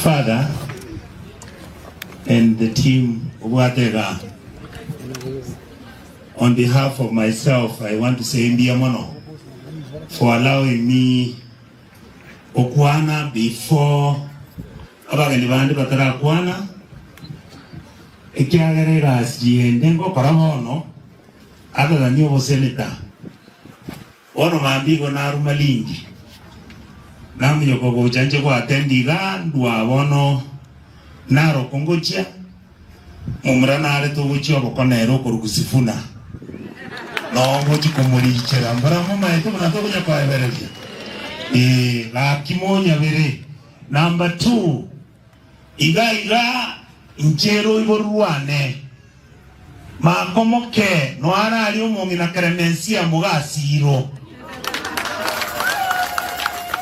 Father and the team obwate igaa. On behalf of myself I want to say mbuya mono for allowing me gokwana before abageni bande batarakwana ekiagera egasi ende ngokora bono other than obosenator. Bono mambia igo naruma Lindi, namonyoka gocha inche goattend igaa ndua bono narokwo ngochia, momura nare togochia oboko nere okorokwa Sifuna, noo ngochia komorichera mbora momaete buna tokonya koebereria ee gaki monyabere. Number two, iga iga inche ere oiboru rwane. Makomoke noare aria omong'ina Keremensia moga Siro.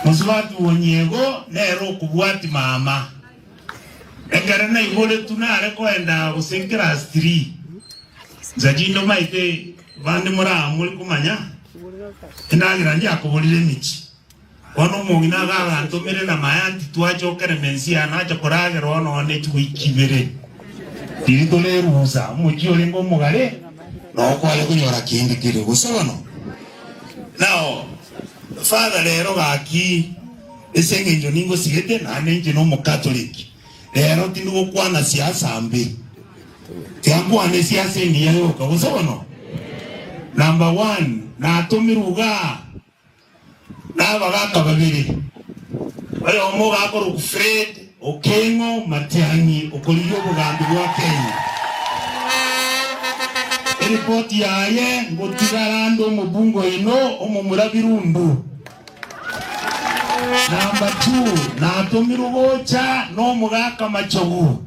Mosubati bw'Onyiego nere okobwati mama. Ekero naiboretwe nare koenda gose class three. Nsa chinde omaete bande more aa more komanya endagera ndiakoborire emichi. Bono omong'ina iga agantomire na my aunty twacha okeremensia nacha koragera oo nonya ne chiweek ibere. Riria tore erusa omochie orenge omogare noo kware konyora kende kere gose bono. Now father rero gaki ase eng'encho ningosigete naende inche na omocatholic rero tindi gokwana siasa mbe. Tiga nkwane siasa engiya yoka gose bono. Number one natomirwe igaa. Nabagaaka babere, oyomo ogakorokwa Fred Okengo Matiang'i okorigia obogambi bwa Kenya. Eripoti yaye ngotigara ande omobunge oino omomura Birundu. Number two, natomirwe gocha nomogaka Machogu.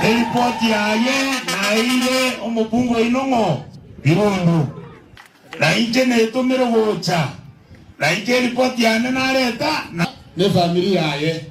Eripoti yaye naeire omobunge oino ng'o? Birundu. Na inche netomire gocha, na inche eripoti yane nareta, na. Nefamiri yaye.